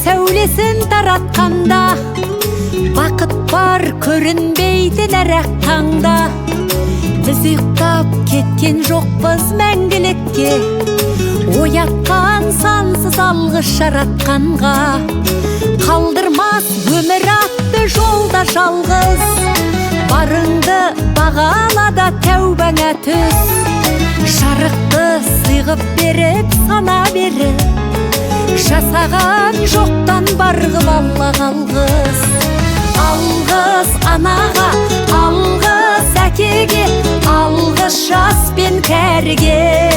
Сәулесін таратқанда, бақыт бар көрінбейтін әр ақ таңда. Біз ұйықтап кеткен жоқпыз мәңгілікке, оятқан сансыз алғыс жаратқанға. Қалдырмас өмір атты жолда жалғыз, барыңды бағала да тәубаңа түс. Жарықты сыйғып беріп, сана беріп, жасаған жоқтан бар қып Аллаға алғыс. Алғыс анаға, алғыс әкеге, алғыс жас пен кәріге.